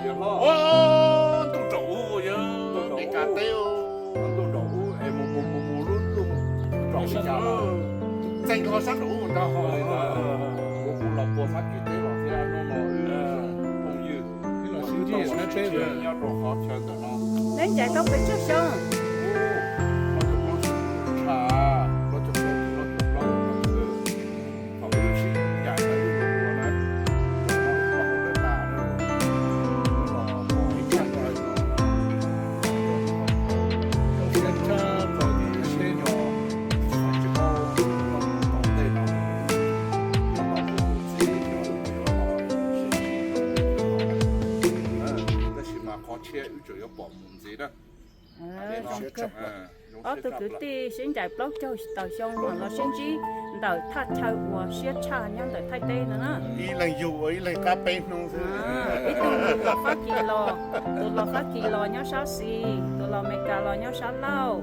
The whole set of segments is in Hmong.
Ntuj nraum ub yog Meskas teb, ntuj nraum ub es mus mus mus mus lub ntuj nraum Meskas los txeeg ho sab nraum ub mus rau hauv li ntawd. Kuv kuj los puag Fab Kis teb los thiab, hnub no wb phooj ywg los sib ncaim sab teb nyob rau qhov chaw ntawm no. Neb ncaim tau pes tsawg xyoo? Plaub caug plaub, plaub caug plaub, plaub caug plaub. Tab sis mas qhov tshiab wb tseem yuav pom mus ntxiv na. Ob tug kwv tij sib ncaim plaub caug tawm xyoo mam los sib ntsib ntawm thaj chaw uas siab tshaj nyob ntawm Thaib teb no na. Ib leeg yug ua ib leeg qab peb hnub xwb. Ib tug los Fab Kis los, tus los Fab Kis los nyob sab xis, tus los Meskas los nyob sab laug.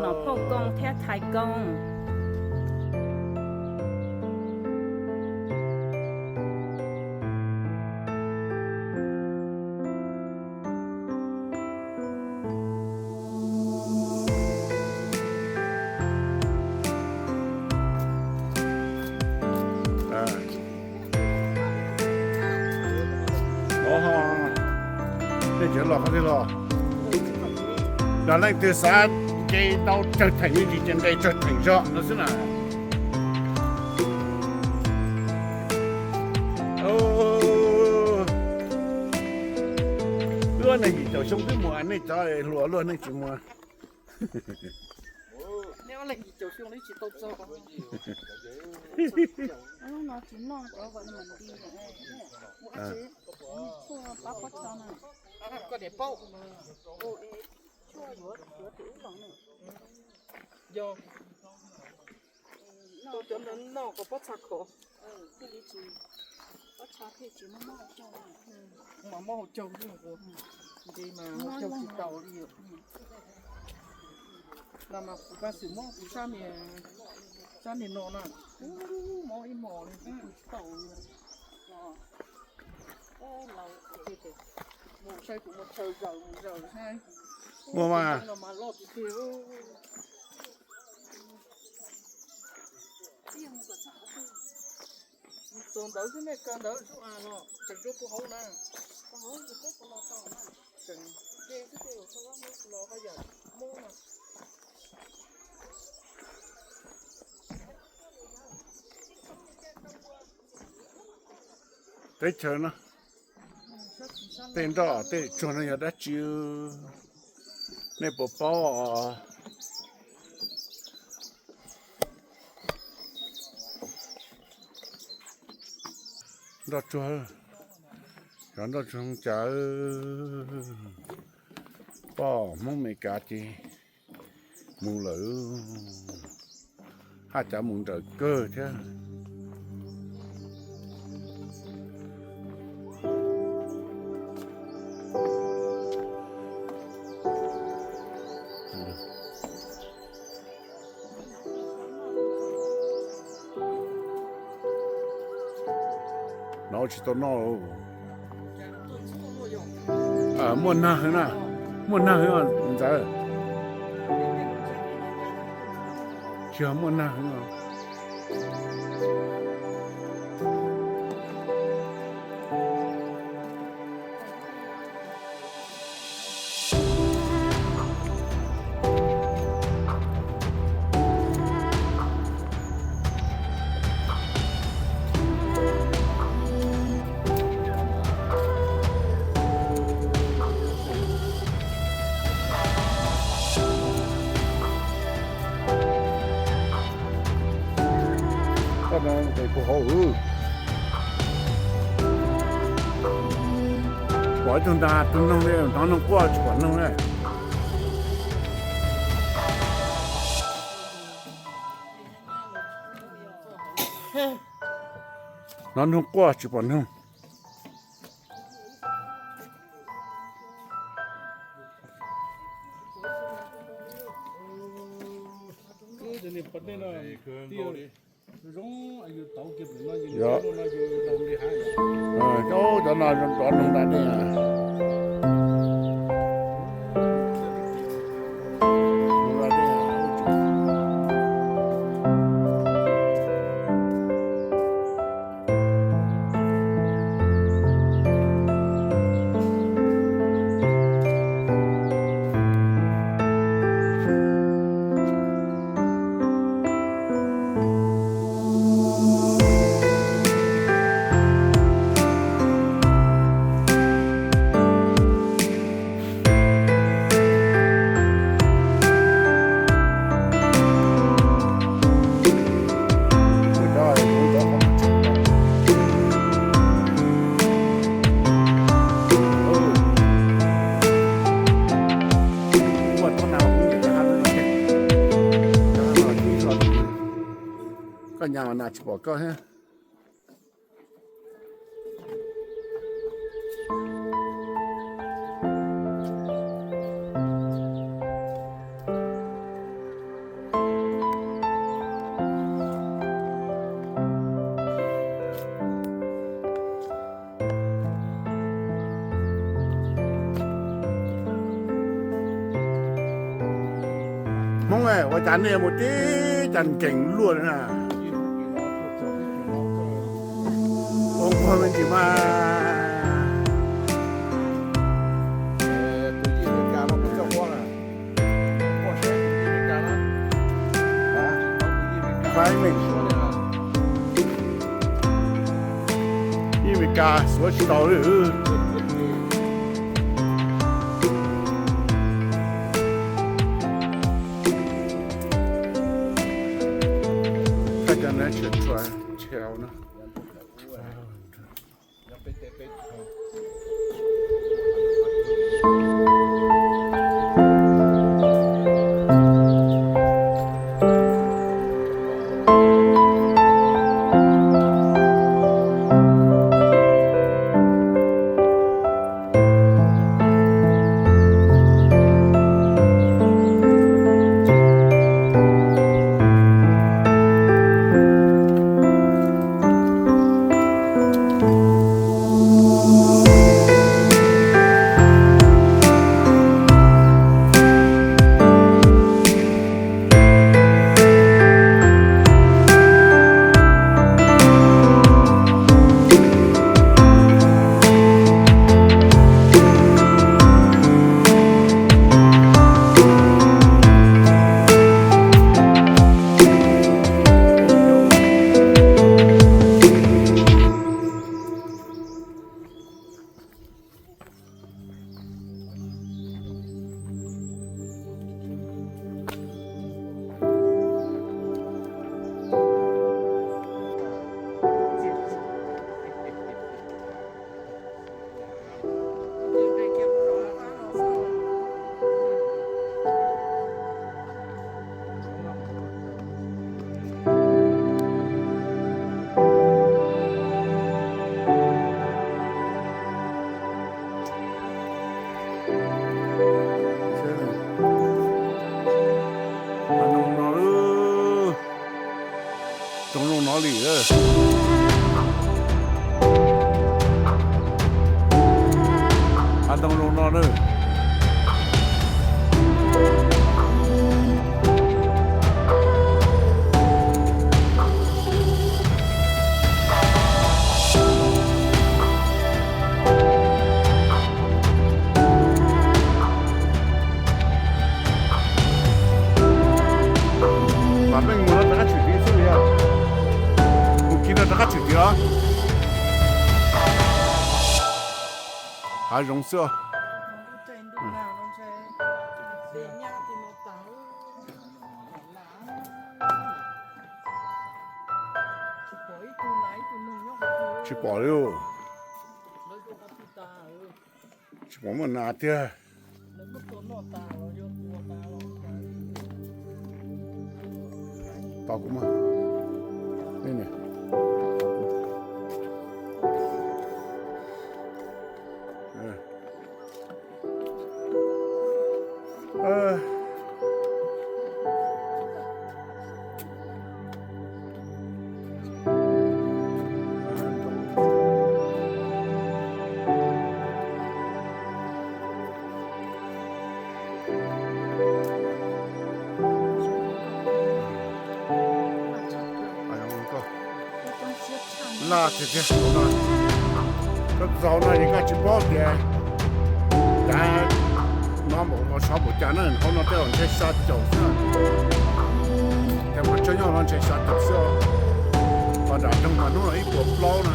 Nom Phoj Koos thiab Thais Koos. Nej tseem los qhov twg los? Yog leej twg xav nce tau tsawg theem me ntsis ces nqes tsawg theem zog no xwb na. Wb ob neeg yim caum xyoo twb mus, nej cov hluas luaj nej tsis mus. Nej ob leeg yim caum xyoo li tsis tau txog. Lub no tsis noj cov vitamin D, tshuaj pab pob txha na. Koj niam paub. Tshuaj yuav, yuav tus ub los na. Yog tau cov ntawd noj kom pob txha khov. Thiaj li tsis, pob txha thiaj tsis muaj mob hauv caug. Mas mob hauv caug, nqi mas hauv caug tsis tau li. Los mas kuv pab xwm mob kuv sab niag, sab niag no na, kuv mob ib hmos li kuv tsis tau li. Mus saib kuv mus chaw zaws mus zaws saib. Muaj mas. Los mas loj tiag tiag. Txog ntawd xwb nej kaw ntawd zuj as los tseem rau puag hauv na. Tseem de xwb tej los haj yam mob na. Teb chaws no, tej nroj tej tsuag no yog dab tsi? Nej puas paub? Nroj tsuag, cov nroj tsuag cas, poj Hmoob Meskas ces mus lawm, haj cav mus nrawm kawg thiab. No tsis tau noj. Muaj nag heev na, muaj nag heev os ntxawm. Tsis yog muaj nag heev os. Puag hauv, pom ib tug ntag, tus noog li, hnov noog quaj tsis pom noog li. Hnov noog quaj tsis pom noog. Yog, cov no rov nrov nrov dej. Koj nyas mas nas tsis pom koj thiab. Hmoob, ua cas nej mus tib cas nkees luaj li na? Ua nqua me ntsis mas. Ib Mes Kas xuav tsis tau li. Koj cov natural trail na. Hav noog no, roog noog no li. Hav noog no na. Vam meej mus no rov qab tshwm tid xwb li os. Mus kiag no rov qab tshwm tid os. Hav zoov xwb. Tsis pom li. Tsis pom muaj nas tiag. Tos kuv mas. Tiag tiag, hauv no, koj txog no ces koj tsis paub tias dav no mus sov npaum cas na, hauv no tej zaum ntshe xya caum xwb, ces mas tseem nyob no ntshe xya caum xwb, ho nram nroog mas hnub no ib puas plaub na.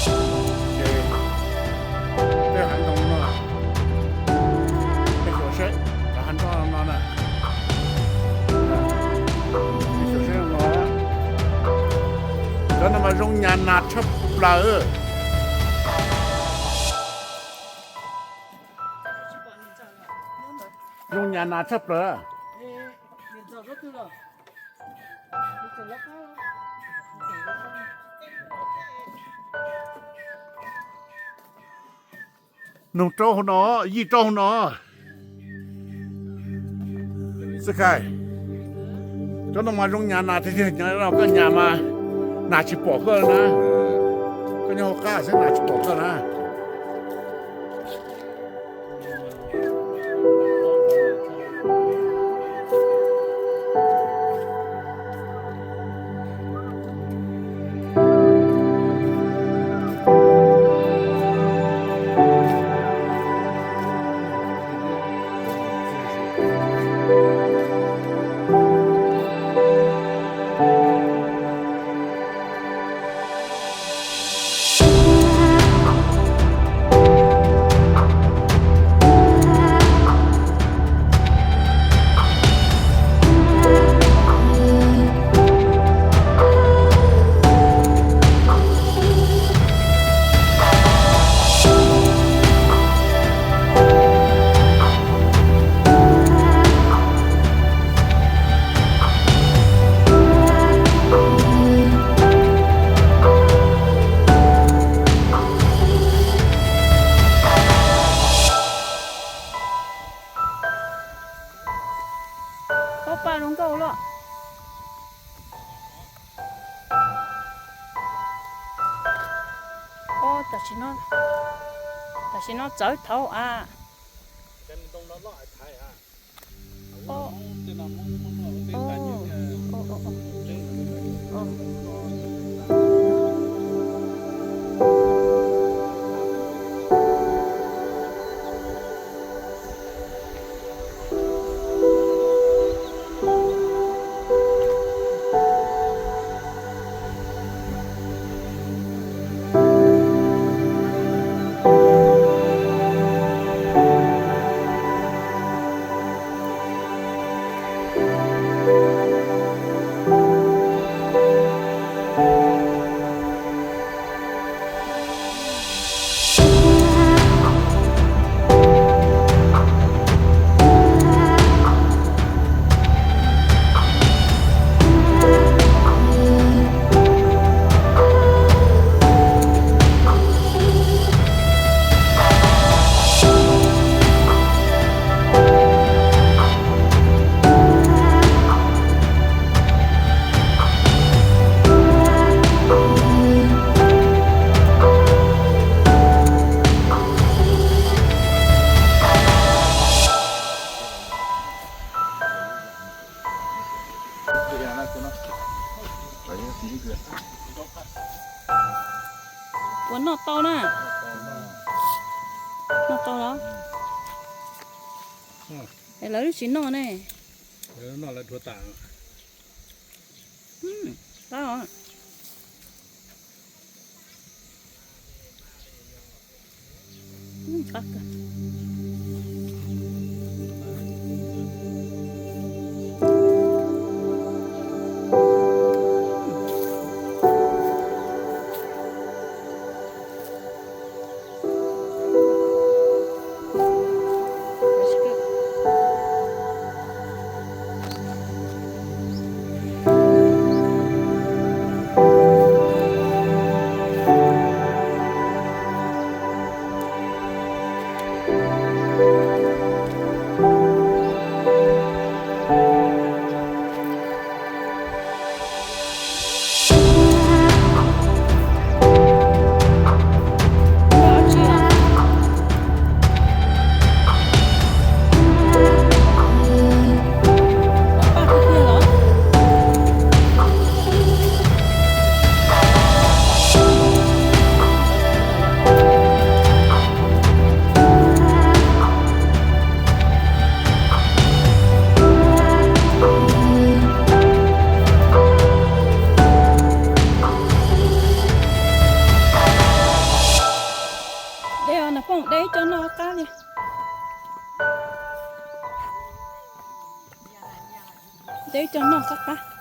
Ces tej hav ntoo no, tej xyuas seb, cov hav nroj no na, tej xyuas seb no, cov no mas zoo nyas nas tshaj plaws. Zoo nyas nas tshaj plaws. Noog rau hauv no, yij rau hauv no. Xib Khais, cov no mas zoo nyas nas tiag tiag, nyob koj nyas mas nas tsis pom koj na. Koj nyob hauv qab xwb nas tsis pom koj na. Ob paj zoo nkauj loj. Tam sim no, tam sim no txawv thaud a. Puas noj tau na? Noj tau los? Es lawv lub tsis noj ne. Qab os. Qab kawg. Teb cov noj qab qab.